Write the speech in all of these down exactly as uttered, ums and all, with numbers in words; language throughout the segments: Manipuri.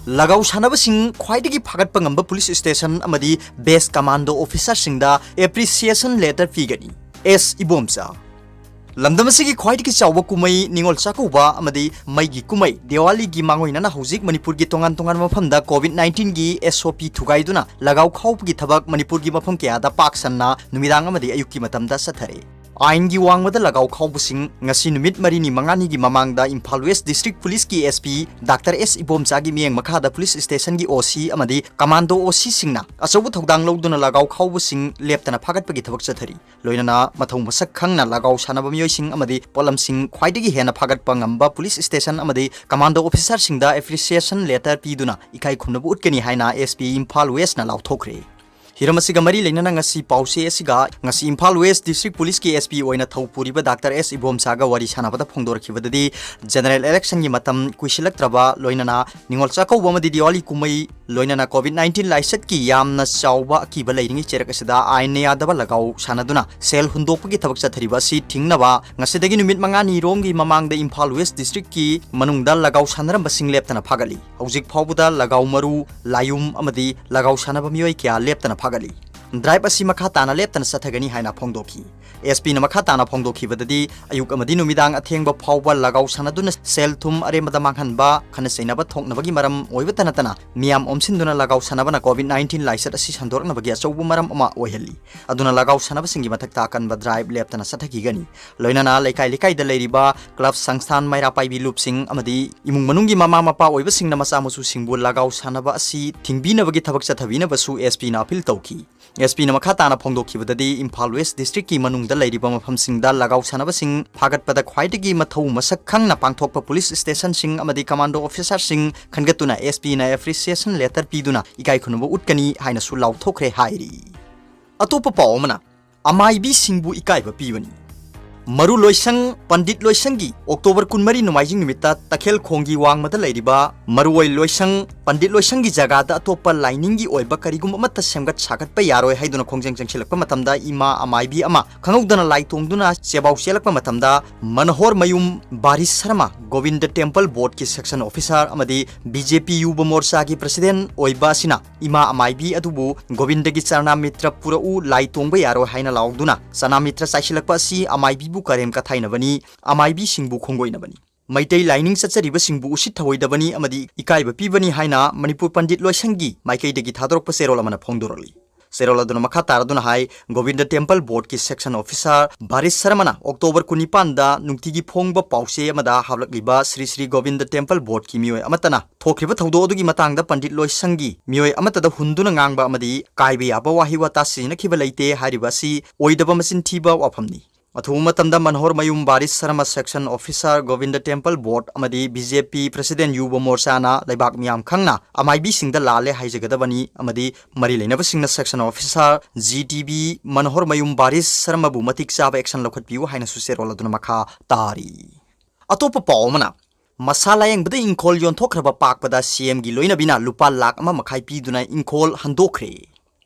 ꯂꯒꯥꯎ ꯁꯥꯟꯅꯕꯁꯤꯡ ꯈ꯭ꯋꯥꯏꯗꯒꯤ ꯐꯥꯒꯠꯄ ꯉꯝꯕ police station ꯑꯃꯗꯤ best commando officerꯁꯤꯡꯗ appreciation letter ꯄꯤꯒꯅꯤ꯫ ꯑꯦꯁ ꯏꯕꯣꯝꯆꯥ꯫ ꯂꯝꯗꯝ ꯑꯁꯤꯒꯤ ꯈ꯭ꯋꯥꯏꯗꯒꯤ ꯆꯥꯎꯕ ꯀꯨꯝꯍꯩ ꯅꯤꯉꯣꯜ ꯆꯥꯛꯀꯧꯕ ꯑꯃꯗꯤ ꯃꯩꯒꯤ ꯀꯨꯝꯍꯩ ꯗꯤꯋꯥꯂꯤꯒꯤ ꯃꯥꯡꯑꯣꯏꯅꯅ ꯍꯧꯖꯤꯛ ꯃꯅꯤꯄꯨꯔꯒꯤ ꯇꯣꯉꯥꯟ ꯇꯣꯉꯥꯟꯕ ꯃꯐꯝꯗ COVID nineteenꯒꯤ SOP ꯊꯨꯒꯥꯏꯗꯨꯅ ꯂꯒꯥꯎ ꯈꯥꯎꯕꯒꯤ ꯊꯕꯛ ꯃꯅꯤꯄꯨꯔꯒꯤ ꯃꯐꯝ ꯀꯌꯥꯗ ꯄꯥꯛ ꯁꯟꯅ ꯅꯨꯃꯤꯗꯥꯡ ꯑꯃꯗꯤ ꯑꯌꯨꯛꯀꯤ ꯃꯇꯝꯗ ꯆꯠꯊꯔꯦ꯫ ꯑꯥꯏꯟꯒꯤ ꯋꯥꯡꯃꯗ ꯂꯒꯥꯎ ꯈꯥꯎꯕꯁꯤꯡ ꯉꯁꯤ ꯅꯨꯃꯤꯠ ꯃꯔꯤꯅꯤ ꯃꯉꯥꯅꯤꯒꯤ ꯃꯃꯥꯡꯗ Imphal West District Policeꯀꯤ SP Doctor ꯑꯦꯁ ꯏꯕꯣꯝꯆꯥꯒꯤ ꯃꯤꯠꯌꯦꯡ ꯃꯈꯥꯗ police stationꯒꯤ OC ꯑꯃꯗꯤ commando OCꯁꯤꯡꯅ ꯑꯆꯧꯕ ꯊꯧꯗꯥꯡ ꯂꯧꯗꯨꯅ ꯂꯒꯥꯎ ꯈꯥꯎꯕꯁꯤꯡ ꯂꯦꯞꯇꯅ ꯐꯥꯒꯠꯄꯒꯤ ꯊꯕꯛ ꯆꯠꯊꯔꯤ꯫ ꯂꯣꯏꯅꯅ ꯃꯊꯧ ꯃꯁꯛ ꯈꯪꯅ ꯂꯒꯥꯎ ꯁꯥꯟꯅꯕ ꯃꯤꯑꯣꯏꯁꯤꯡ ꯑꯃꯗꯤ ꯄꯣꯠꯂꯝꯁꯤꯡ ꯈ꯭ꯋꯥꯏꯗꯒꯤ ꯍꯦꯟꯅ ꯐꯥꯒꯠꯄ ꯉꯝꯕ police station ꯑꯃꯗꯤ commando officerꯁꯤꯡꯗ appreciation letter ꯄꯤꯗꯨꯅ ꯏꯀꯥꯏ ꯈꯨꯝꯅꯕ ꯎꯠꯀꯅꯤ ꯍꯥꯏꯅ SP ꯏꯝꯐꯥꯜ Westꯅ ꯂꯥꯎꯊꯣꯛꯈ꯭ꯔꯦ꯫ ꯍꯤꯔꯝ ꯑꯁꯤꯒ ꯃꯔꯤ ꯂꯩꯅꯅ ꯉꯁꯤ ꯄꯥꯎꯆꯦ ꯑꯁꯤꯒ ꯉꯁꯤ ꯏꯝꯐꯥꯜ West District Policeꯀꯤ SP ꯑꯣꯏꯅ ꯊꯧ ꯄꯨꯔꯤꯕ Doctor ꯑꯦꯁ ꯏꯕꯣꯝꯆꯥꯒ ꯋꯥꯔꯤ ꯁꯥꯟꯅꯕꯗ ꯐꯣꯡꯗꯣꯔꯛꯈꯤꯕꯗꯗꯤ, general electionꯒꯤ ꯃꯇꯝ ꯀꯨꯏꯁꯤꯜꯂꯛꯇ꯭ꯔꯕ ꯂꯣꯏꯅꯅ ꯅꯤꯉꯣꯜ ꯆꯥꯛꯀꯧꯕ ꯑꯃꯗꯤ ꯗꯤꯋꯥꯂꯤ ꯀꯨꯝꯍꯩ ꯂꯣꯏꯅꯅ COVID nineteen ꯂꯥꯏꯆꯠꯀꯤ ꯌꯥꯝꯅ ꯆꯥꯎꯕ ꯑꯀꯤꯕ ꯂꯩꯔꯤꯉꯩ ꯆꯩꯔꯛ ꯑꯁꯤꯗ ꯑꯥꯏꯟꯅ ꯌꯥꯗꯕ ꯂꯒꯥꯎ ꯁꯥꯟꯅꯗꯨꯅ ꯁꯦꯜ ꯍꯨꯟꯗꯣꯛꯄꯒꯤ ꯊꯕꯛ ꯆꯠꯊꯔꯤꯕ ꯑꯁꯤ ꯊꯤꯡꯅꯕ ꯉꯁꯤꯗꯒꯤ ꯅꯨꯃꯤꯠ ꯃꯉꯥꯅꯤ ꯔꯣꯝꯒꯤ ꯃꯃꯥꯡꯗ ꯏꯝꯐꯥꯜ West Districtꯀꯤ ꯃꯅꯨꯡꯗ ꯂꯒꯥꯎ ꯁꯥꯟꯅꯔꯝꯕꯁꯤꯡ ꯂꯦꯞꯇꯅ ꯐꯥꯒꯠꯂꯤ꯫ ꯍꯧꯖꯤꯛ ꯐꯥꯎꯕꯗ ꯂꯒꯥꯎ ꯃꯔꯨ, ꯂꯥꯌꯨꯝ ꯑꯃꯗꯤ ꯂꯒꯥꯎ ꯁꯥꯟꯅꯕ ꯃꯤꯑꯣꯏ ꯀꯌꯥ ꯂꯦꯞꯇꯅ ꯐꯥꯒꯠꯂꯤ꯫ Drive ꯑꯁꯤ ꯃꯈꯥ ꯇꯥꯅ ꯂꯦꯞꯇꯅ ꯆꯠꯊꯒꯅꯤ ꯍꯥꯏꯅ ꯐꯣꯡꯗꯣꯛꯈꯤ꯫ SPꯅ ꯃꯈꯥ ꯇꯥꯅ ꯐꯣꯡꯗꯣꯛꯈꯤꯕꯗꯗꯤ, ꯑꯌꯨꯛ ꯑꯃꯗꯤ ꯅꯨꯃꯤꯗꯥꯡ ꯑꯊꯦꯡꯕ ꯐꯥꯎꯕ ꯂꯒꯥꯎ ꯁꯥꯟꯅꯗꯨꯅ ꯁꯦꯜ ꯊꯨꯝ ꯑꯔꯦꯝꯕꯗ ꯃꯥꯡꯍꯟꯕ, ꯈꯠꯅ ꯆꯩꯅꯕ ꯊꯣꯛꯅꯕꯒꯤ ꯃꯔꯝ ꯑꯣꯏꯕꯇ ꯅꯠꯇꯅ, ꯃꯤꯌꯥꯝ ꯑꯣꯝꯁꯤꯟꯗꯨꯅ ꯂꯒꯥꯎ ꯁꯥꯟꯅꯕꯅ COVID nineteen ꯂꯥꯏꯆꯠ ꯑꯁꯤ ꯁꯟꯗꯣꯔꯛꯅꯕꯒꯤ ꯑꯆꯧꯕ ꯃꯔꯝ ꯑꯃ ꯑꯣꯏꯍꯜꯂꯤ꯫ ꯑꯗꯨꯅ ꯂꯒꯥꯎ ꯁꯥꯟꯅꯕꯁꯤꯡꯒꯤ ꯃꯊꯛꯇ ꯑꯀꯟꯕ drive ꯂꯦꯞꯇꯅ ꯆꯠꯊꯈꯤꯒꯅꯤ꯫ ꯂꯣꯏꯅꯅ ꯂꯩꯀꯥꯏ ꯂꯩꯀꯥꯏꯗ ꯂꯩꯔꯤꯕ club, ꯁꯪꯁꯊꯥꯟ, ꯃꯩꯔꯥ ꯄꯥꯏꯕꯤ ꯂꯨꯞꯁꯤꯡ ꯑꯃꯗꯤ ꯏꯃꯨꯡ ꯃꯅꯨꯡꯒꯤ ꯃꯃꯥ ꯃꯄꯥ ꯑꯣꯏꯕꯁꯤꯡꯅ ꯃꯆꯥ ꯃꯁꯨꯁꯤꯡꯕꯨ ꯂꯒꯥꯎ ꯁꯥꯟꯅꯕ ꯑꯁꯤ ꯊꯤꯡꯕꯤꯅꯕꯒꯤ ꯊꯕꯛ ꯆꯠꯊꯕꯤꯅꯕꯁꯨ SPꯅ appeal ꯇꯧꯈꯤ꯫ SPꯅ ꯃꯈꯥ ꯇꯥꯅ ꯐꯣꯡꯗꯣꯛꯈꯤꯕꯗꯗꯤ, ꯏꯝꯐꯥꯜ West Districtꯀꯤ ꯃꯅꯨꯡꯗ ꯂꯩꯔꯤꯕ ꯃꯐꯝꯁꯤꯡꯗ ꯂꯒꯥꯎ ꯁꯥꯟꯅꯕꯁꯤꯡ ꯐꯥꯒꯠꯄꯗ ꯈ꯭ꯋꯥꯏꯗꯒꯤ ꯃꯊꯧ ꯃꯁꯛ ꯈꯪꯅ ꯄꯥꯡꯊꯣꯛꯄ police stationꯁꯤꯡ ꯑꯃꯗꯤ commando officerꯁꯤꯡ ꯈꯟꯒꯠꯇꯨꯅ SPꯅ appreciation letter ꯄꯤꯗꯨꯅ ꯏꯀꯥꯏ ꯈꯨꯝꯅꯕ ꯎꯠꯀꯅꯤ ꯍꯥꯏꯅꯁꯨ ꯂꯥꯎꯊꯣꯛꯈ꯭ꯔꯦ ꯍꯥꯏꯔꯤ꯫ ꯑꯇꯣꯞꯄ ꯄꯥꯎ ꯑꯃꯅ, ꯑꯃꯥꯏꯕꯤꯁꯤꯡꯕꯨ ꯏꯀꯥꯏꯕ ꯄꯤꯕꯅꯤ꯫ ꯃꯔꯨ ꯂꯣꯏꯁꯪ, ꯄꯟꯗꯤꯠ ꯂꯣꯏꯁꯪꯒꯤ ꯑꯣꯛꯇꯣꯕꯔ ꯀꯨꯟꯃꯔꯤ ꯅꯣꯡꯃꯥꯏꯖꯤꯡ ꯅꯨꯃꯤꯠꯇ ꯇꯈꯦꯜ ꯈꯣꯡꯒꯤ ꯋꯥꯡꯃꯗ ꯂꯩꯔꯤꯕ ꯃꯔꯨꯑꯣꯏ ꯂꯣꯏꯁꯪ, ꯄꯟꯗꯤꯠ ꯂꯣꯏꯁꯪꯒꯤ ꯖꯒꯥꯗ ꯑꯇꯣꯞꯄ ꯂꯥꯏꯅꯤꯡꯒꯤ ꯑꯣꯏꯕ ꯀꯔꯤꯒꯨꯝꯕ ꯑꯃꯠꯇ ꯁꯦꯝꯒꯠ ꯁꯥꯒꯠꯄ ꯌꯥꯔꯣꯏ ꯍꯥꯏꯗꯨꯅ ꯈꯣꯡꯖꯪ ꯆꯪꯁꯤꯜꯂꯛꯄ ꯃꯇꯝꯗ ꯏꯃꯥ ꯑꯃꯥꯏꯕꯤ ꯑꯃ ꯈꯪꯍꯧꯗꯅ ꯂꯥꯏ ꯇꯣꯡꯗꯨꯅ ꯆꯦꯕꯥꯎ ꯆꯦꯜꯂꯛꯄ ꯃꯇꯝꯗ ꯃꯅꯣꯍꯣꯔ ꯃꯌꯨꯝ ꯕꯥꯔꯤꯁ ꯁꯔꯃ, ꯒꯣꯕꯤꯟꯗ ꯇꯦꯝꯄꯜ ꯕꯣꯔꯗꯀꯤ ꯁꯦꯛꯁꯟ ꯑꯣꯐꯤꯁꯥꯔ ꯑꯃꯗꯤ ꯕꯤ ꯖꯦ ꯄꯤ ꯌꯨꯕ ꯃꯣꯔꯆꯥꯒꯤ ꯄ꯭ꯔꯁꯤꯗꯦꯟ ꯑꯣꯏꯕ ꯑꯁꯤꯅ ꯏꯃꯥ ꯑꯃꯥꯏꯕꯤ ꯑꯗꯨꯕꯨ ꯒꯣꯕꯤꯟꯗꯒꯤ ꯆꯔꯅꯥꯃꯤꯇ꯭ꯔ ꯄꯨꯔꯛꯎ, ꯂꯥꯏ ꯇꯣꯡꯕ ꯌꯥꯔꯣꯏ ꯍꯥꯏꯅ ꯂꯥꯎꯗꯨꯅ ꯆꯔꯅꯥꯃꯤꯇ꯭ꯔ ꯆꯥꯏꯁꯤꯜꯂꯛꯄ ꯑꯁꯤ ꯑꯃꯥꯏꯕꯤꯕꯨ ꯀꯔꯦꯝ ꯀꯊꯥꯏꯅꯕꯅꯤ, ꯑꯃꯥꯏꯕꯤꯁꯤꯡꯕꯨ ꯈꯣꯡꯒꯣꯏꯅꯕꯅꯤ꯫ ꯃꯩꯇꯩ ꯂꯥꯏꯅꯤꯡ ꯆꯠꯆꯔꯤꯕꯁꯤꯡꯕꯨ ꯎꯁꯤꯠ ꯊꯑꯣꯏꯗꯕꯅꯤ ꯑꯃꯗꯤ ꯏꯀꯥꯏꯕ ꯄꯤꯕꯅꯤ ꯍꯥꯏꯅ ꯃꯅꯤꯄꯨꯔ ꯄꯟꯗꯤꯠ ꯂꯣꯏꯁꯪꯒꯤ ꯃꯥꯏꯀꯩꯗꯒꯤ ꯊꯥꯗꯣꯔꯛꯄ ꯆꯦꯔꯣꯜ ꯑꯃꯅ ꯐꯣꯡꯗꯣꯔꯛꯂꯤ꯫ ꯆꯦꯔꯣꯜ ꯑꯗꯨꯅ ꯃꯈꯥ ꯇꯥꯔꯗꯨꯅ ꯍꯥꯏ, ꯒꯣꯕꯤꯟꯗ ꯇꯦꯝꯄꯜ ꯕꯣꯔꯗꯀꯤ ꯁꯦꯛꯁꯟ ꯑꯣꯐꯤꯁꯥꯔ ꯚꯥꯔꯤꯁ ꯁꯔꯃꯅ ꯑꯣꯛꯇꯣꯕꯔ ꯀꯨꯟꯅꯤꯄꯥꯟꯗ ꯅꯨꯡꯇꯤꯒꯤ ꯐꯣꯡꯕ ꯄꯥꯎꯆꯦ ꯑꯃꯗ ꯍꯥꯞꯂꯛꯂꯤꯕ ꯁ꯭ꯔꯤ ꯁ꯭ꯔꯤ ꯒꯣꯕꯤꯟꯗ ꯇꯦꯝꯄꯜ ꯕꯣꯔꯗꯀꯤ ꯃꯤꯑꯣꯏ ꯑꯃꯠꯇꯅ ꯊꯣꯛꯈ꯭ꯔꯤꯕ ꯊꯧꯗꯣꯛ ꯑꯗꯨꯒꯤ ꯃꯇꯥꯡꯗ ꯄꯟꯗꯤꯠ ꯂꯣꯏꯁꯪꯒꯤ ꯃꯤꯑꯣꯏ ꯑꯃꯠꯇꯗ ꯍꯨꯟꯗꯨꯅ ꯉꯥꯡꯕ ꯑꯃꯗꯤ ꯀꯥꯏꯕ ꯌꯥꯕ ꯋꯥꯍꯩ ꯋꯥꯇꯥ ꯁꯤꯖꯤꯟꯅꯈꯤꯕ ꯂꯩꯇꯦ ꯍꯥꯏꯔꯤꯕ ꯑꯁꯤ ꯑꯣꯏꯗꯕ ꯃꯆꯤꯟ ꯊꯤꯕ ꯋꯥꯐꯝꯅꯤ꯫ ꯑꯊꯨꯕ ꯃꯇꯝꯗ Manohar Mayum Baris Sharma section officer Govinda temple board ꯑꯃꯗꯤ B J P president Yuva ꯃꯣꯔꯆꯥꯅ ꯂꯩꯕꯥꯛ ꯃꯤꯌꯥꯝ ꯈꯪꯅ ꯑꯃꯥꯏꯕꯤꯁꯤꯡꯗ ꯂꯥꯜꯂꯦ ꯍꯥꯏꯖꯒꯗꯕꯅꯤ ꯑꯃꯗꯤ ꯃꯔꯤ ꯂꯩꯅꯕꯁꯤꯡꯅ section officer G T B Manohar Mayum Baris ꯁꯔꯃꯕꯨ ꯃꯇꯤꯛ ꯆꯥꯕ ꯑꯦꯛꯁꯟ ꯂꯧꯈꯠꯄꯤꯌꯨ ꯍꯥꯏꯅꯁꯨ ꯆꯦꯔꯣꯜ ꯑꯗꯨꯅ ꯃꯈꯥ ꯇꯥꯔꯤ꯫ ꯑꯇꯣꯞꯄ ꯄꯥꯎ ꯑꯃꯅ, ꯃꯁꯥ ꯂꯥꯌꯦꯡꯕꯗ ꯏꯪꯈꯣꯜ ꯌꯣꯟꯊꯣꯛꯈ꯭ꯔꯕ ꯄꯥꯛꯄꯗ ꯁꯤ ꯑꯦꯝꯒꯤ ꯂꯣꯏꯅꯕꯤꯅ ꯂꯨꯄꯥ ꯂꯥꯈ ꯑꯃ ꯃꯈꯥꯏ ꯄꯤꯗꯨꯅ ꯏꯪꯈꯣꯜ ꯍꯟꯗꯣꯛꯈ꯭ꯔꯦ꯫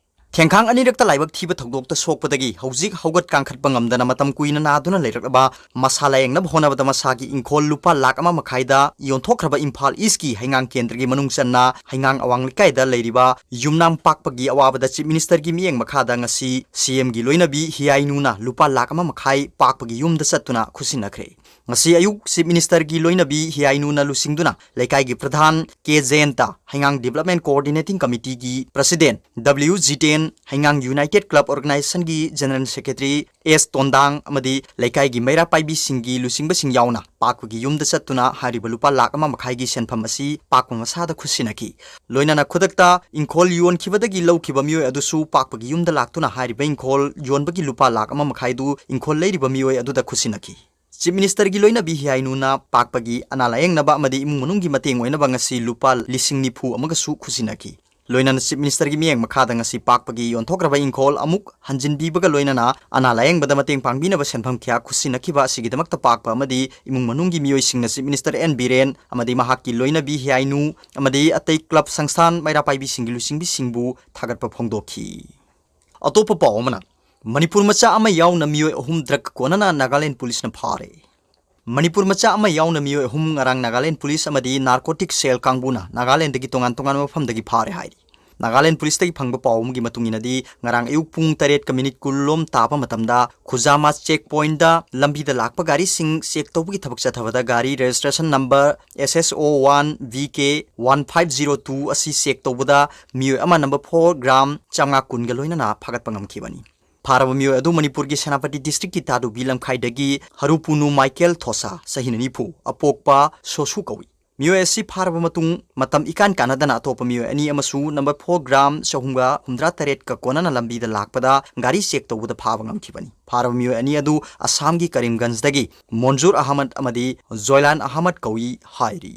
ꯊꯦꯡꯈꯥꯡ ꯑꯅꯤꯔꯛꯇ ꯂꯥꯏꯕꯛ ꯊꯤꯕ ꯊꯧꯗꯣꯛꯇ ꯁꯣꯛꯄꯗꯒꯤ ꯍꯧꯖꯤꯛ ꯍꯧꯒꯠ ꯀꯥꯡꯈꯠꯄ ꯉꯝꯗꯅ ꯃꯇꯝ ꯀꯨꯏꯅ ꯅꯥꯗꯨꯅ ꯂꯩꯔꯛꯂꯕ ꯃꯁꯥ ꯂꯥꯌꯦꯡꯅꯕ ꯍꯣꯠꯅꯕꯗ ꯃꯁꯥꯒꯤ ꯏꯪꯈꯣꯜ ꯂꯨꯄꯥ ꯂꯥꯈ ꯑꯃ ꯃꯈꯥꯏꯗ ꯌꯣꯟꯊꯣꯛꯈ꯭ꯔꯕ ꯏꯝꯐꯥꯜ ꯏꯁꯀꯤ ꯍꯩꯉꯥꯡ ꯀꯦꯟꯗ꯭ꯔꯒꯤ ꯃꯅꯨꯡ ꯆꯟꯅ ꯍꯩꯉꯥꯡ ꯑꯋꯥꯡ ꯂꯩꯀꯥꯏꯗ ꯂꯩꯔꯤꯕ ꯌꯨꯝꯅꯥꯝ ꯄꯥꯛꯄꯒꯤ ꯑꯋꯥꯕꯗ ꯆꯤꯐ ꯃꯤꯅꯤꯁꯇꯔꯒꯤ ꯃꯤꯠꯌꯦꯡ ꯃꯈꯥꯗ ꯉꯁꯤ ꯁꯤ ꯑꯦꯝꯒꯤ ꯂꯣꯏꯅꯕꯤ ꯍꯤꯌꯥꯏꯅꯨꯅ ꯂꯨꯄꯥ ꯂꯥꯈ ꯑꯃ ꯃꯈꯥꯏ ꯄꯥꯛꯄꯒꯤ ꯌꯨꯝꯗ ꯆꯠꯇꯨꯅ ꯈꯨꯠꯁꯤꯟꯅꯈ꯭ꯔꯦ꯫ ꯉꯁꯤ ꯑꯌꯨꯛ ꯆꯤꯐ ꯃꯤꯅꯤꯁꯇꯔꯒꯤ ꯂꯣꯏꯅꯕꯤ ꯍꯤꯌꯥꯏꯅꯨꯅ ꯂꯨꯆꯤꯡꯗꯨꯅ ꯂꯩꯀꯥꯏꯒꯤ ꯄ꯭ꯔꯙꯥꯟ ꯀꯦ ꯖꯌꯟꯇ, ꯍꯩꯉꯥꯡ ꯗꯤꯕꯂꯞꯃꯦꯟ ꯀꯣꯑꯣꯔꯗꯤꯅꯦꯇꯤꯡ ꯀꯃꯤꯇꯤꯒꯤ ꯄ꯭ꯔꯁꯤꯗꯦꯟ ꯗꯕ꯭ꯂꯤꯎ ꯖꯤꯇꯦꯟ, ꯍꯩꯉꯥꯡ ꯌꯨꯅꯥꯏꯇꯦꯗ ꯀ꯭ꯂꯕ ꯑꯣꯔꯒꯅꯥꯏꯖꯦꯁꯟꯒꯤ ꯖꯦꯅꯔꯦꯜ ꯁꯦꯀ꯭ꯔꯦꯇꯔꯤ ꯑꯦꯁ ꯇꯣꯟꯗꯥꯡ ꯑꯃꯗꯤ ꯂꯩꯀꯥꯏꯒꯤ ꯃꯩꯔꯥ ꯄꯥꯏꯕꯤꯁꯤꯡꯒꯤ ꯂꯨꯆꯤꯡꯕꯁꯤꯡ ꯌꯥꯎꯅ ꯄꯥꯛꯄꯒꯤ ꯌꯨꯝꯗ ꯆꯠꯇꯨꯅ ꯍꯥꯏꯔꯤꯕ ꯂꯨꯄꯥ ꯂꯥꯈ ꯑꯃ ꯃꯈꯥꯏꯒꯤ ꯁꯦꯟꯐꯝ ꯑꯁꯤ ꯄꯥꯛꯄ ꯃꯁꯥꯗ ꯈꯨꯠꯁꯤꯟꯅꯈꯤ꯫ ꯂꯣꯏꯅꯅ ꯈꯨꯗꯛꯇ ꯏꯪꯈꯣꯜ ꯌꯣꯟꯈꯤꯕꯗꯒꯤ ꯂꯧꯈꯤꯕ ꯃꯤꯑꯣꯏ ꯑꯗꯨꯁꯨ ꯄꯥꯛꯄꯒꯤ ꯌꯨꯝꯗ ꯂꯥꯛꯇꯨꯅ ꯍꯥꯏꯔꯤꯕ ꯏꯪꯈꯣꯜ ꯌꯣꯟꯕꯒꯤ ꯂꯨꯄꯥ ꯂꯥꯈ ꯑꯃ ꯃꯈꯥꯏꯗꯨ ꯏꯪꯈꯣꯜ ꯂꯩꯔꯤꯕ ꯃꯤꯑꯣꯏ ꯑꯗꯨꯗ ꯈꯨꯠꯁꯤꯟꯅꯈꯤ꯫ ꯆꯤꯐ ꯃꯤꯅꯤꯁꯇꯔꯒꯤ ꯂꯣꯏꯅꯕꯤ ꯍꯤꯌꯥꯏꯅꯨꯅ ꯄꯥꯛꯄꯒꯤ ꯑꯅꯥ ꯂꯥꯌꯦꯡꯅꯕ ꯑꯃꯗꯤ ꯏꯃꯨꯡ ꯃꯅꯨꯡꯒꯤ ꯃꯇꯦꯡ ꯑꯣꯏꯅꯕ ꯉꯁꯤ ꯂꯨꯄꯥ ꯂꯤꯁꯤꯡ ꯅꯤꯐꯨ ꯑꯃꯒꯁꯨ ꯈꯨꯠꯁꯤꯟꯅꯈꯤ꯫ ꯂꯣꯏꯅꯅ Chief Minister ꯒꯤ ꯃꯤꯠꯌꯦꯡ ꯃꯈꯥꯗ ꯉꯁꯤ ꯄꯥꯛꯄꯒꯤ ꯌꯣꯟꯊꯣꯛꯈ꯭ꯔꯕ ꯏꯪꯈꯣꯜ ꯑꯃꯨꯛ ꯍꯟꯖꯤꯟꯕꯤꯕꯒ ꯂꯣꯏꯅꯅ ꯑꯅꯥ ꯂꯥꯌꯦꯡꯕꯗ ꯃꯇꯦꯡ ꯄꯥꯡꯕꯤꯅꯕ ꯁꯦꯟꯐꯝ ꯀꯌꯥ ꯈꯨꯠꯁꯤꯟꯅꯈꯤꯕ ꯑꯁꯤꯒꯤꯗꯃꯛꯇ ꯄꯥꯛꯄ ꯑꯃꯗꯤ ꯏꯃꯨꯡ ꯃꯅꯨꯡꯒꯤ ꯃꯤꯑꯣꯏꯁꯤꯡꯅ Chief Minister N ꯕꯤꯔꯦꯟ ꯑꯃꯗꯤ ꯃꯍꯥꯛꯀꯤ ꯂꯣꯏꯅꯕꯤ ꯍꯤꯌꯥꯏꯅꯨ ꯑꯃꯗꯤ ꯑꯇꯩ club ꯁꯪꯁꯊꯥꯟ ꯃꯩꯔꯥ ꯄꯥꯏꯕꯤꯁꯤꯡꯒꯤ ꯂꯨꯆꯤꯡꯕꯤꯁꯤꯡꯕꯨ ꯊꯥꯒꯠꯄ ꯐꯣꯡꯗꯣꯛꯈꯤ꯫ ꯑꯇꯣꯞꯄ ꯄꯥꯎ ꯑꯃꯅ, ꯃꯅꯤꯄꯨꯔ ꯃꯆꯥ ꯑꯃ ꯌꯥꯎꯅ ꯃꯤꯑꯣꯏ ꯑꯍꯨꯝ drug ꯀꯣꯟꯅꯅ ꯅꯥꯒꯥꯂꯦꯟ ꯄꯨꯂꯤꯁꯅ ꯐꯥꯔꯦ꯫ ꯃꯅꯤꯄꯨꯔ ꯃꯆꯥ ꯑꯃ ꯌꯥꯎꯅ ꯃꯤꯑꯣꯏ ꯑꯍꯨꯝ ꯉꯔꯥꯡ ꯅꯥꯒꯥꯂꯦꯟ ꯄꯨꯂꯤꯁ ꯑꯃꯗꯤ narcotic cell ꯀꯥꯡꯕꯨꯅ ꯅꯥꯒꯥꯂꯦꯟꯗꯒꯤ ꯇꯣꯉꯥꯟ ꯇꯣꯉꯥꯟꯕ ꯃꯐꯝꯗꯒꯤ ꯐꯥꯔꯦ ꯍꯥꯏꯔꯤ꯫ ꯅꯥꯒꯥꯂꯦꯟ ꯄꯨꯂꯤꯁꯇꯒꯤ ꯐꯪꯕ ꯄꯥꯎ ꯑꯃꯒꯤ ꯃꯇꯨꯡ ꯏꯟꯅꯗꯤ, ꯉꯔꯥꯡ ꯑꯌꯨꯛ ꯄꯨꯡ ꯇꯔꯦꯠꯀ minute ꯀꯨꯟ ꯂꯣꯝ ꯇꯥꯕ ꯃꯇꯝꯗ ꯈꯨꯖꯥꯃꯥ check point ꯗ ꯂꯝꯕꯤꯗ ꯂꯥꯛꯄ ꯒꯥꯔꯤꯁꯤꯡ check ꯇꯧꯕꯒꯤ ꯊꯕꯛ ꯆꯠꯊꯕꯗ ꯒꯥꯔꯤ registration number S S O one V K one five zero two ꯑꯁꯤ check ꯇꯧꯕꯗ ꯃꯤꯑꯣꯏ ꯑꯃ number four gram ꯆꯥꯝꯃꯉꯥ ꯀꯨꯟꯒ ꯂꯣꯏꯅꯅ ꯐꯥꯒꯠꯄ ꯉꯝꯈꯤꯕꯅꯤ꯫ ꯐꯥꯔꯕ ꯃꯤꯑꯣꯏ ꯑꯗꯨ ꯃꯅꯤꯄꯨꯔꯒꯤ ꯁꯦꯅꯥꯄꯇꯤ district ꯀꯤ ꯇꯥꯗꯨꯕꯤ ꯂꯝꯈꯥꯏꯗꯒꯤ ꯍꯔꯨꯄꯨꯅꯨ ꯃꯥꯏꯀꯦꯜ ꯊꯣꯁꯥ, ꯆꯍꯤ ꯅꯤꯐꯨ, ꯑꯄꯣꯛꯄ ꯁꯣꯁꯨ ꯀꯧꯏ꯫ ꯃꯤꯑꯣꯏ ꯑꯁꯤ ꯐꯥꯔꯕ ꯃꯇꯨꯡ ꯃꯇꯝ ꯏꯀꯥꯟ ꯀꯥꯟꯅꯗꯅ ꯑꯇꯣꯞꯄ ꯃꯤꯑꯣꯏ ꯑꯅꯤ ꯑꯃꯁꯨ number four gram ꯆꯍꯨꯝꯒ ꯍꯨꯝꯗ꯭ꯔꯥ ꯇꯔꯦꯠꯀ ꯀꯣꯟꯅꯅ ꯂꯝꯕꯤꯗ ꯂꯥꯛꯄꯗ ꯒꯥꯔꯤ check ꯇꯧꯕꯗ ꯐꯥꯕ ꯉꯝꯈꯤꯕꯅꯤ꯫ ꯐꯥꯔꯕ ꯃꯤꯑꯣꯏ ꯑꯅꯤ ꯑꯗꯨ ꯑꯁꯥꯝꯒꯤ ꯀꯔꯤꯝꯒꯟꯖꯗꯒꯤ ꯃꯣꯟꯖꯨꯔ ꯑꯍꯃꯗ ꯑꯃꯗꯤ ꯖꯣꯏꯂꯥꯟ ꯑꯍꯃꯗ ꯀꯧꯏ ꯍꯥꯏꯔꯤ꯫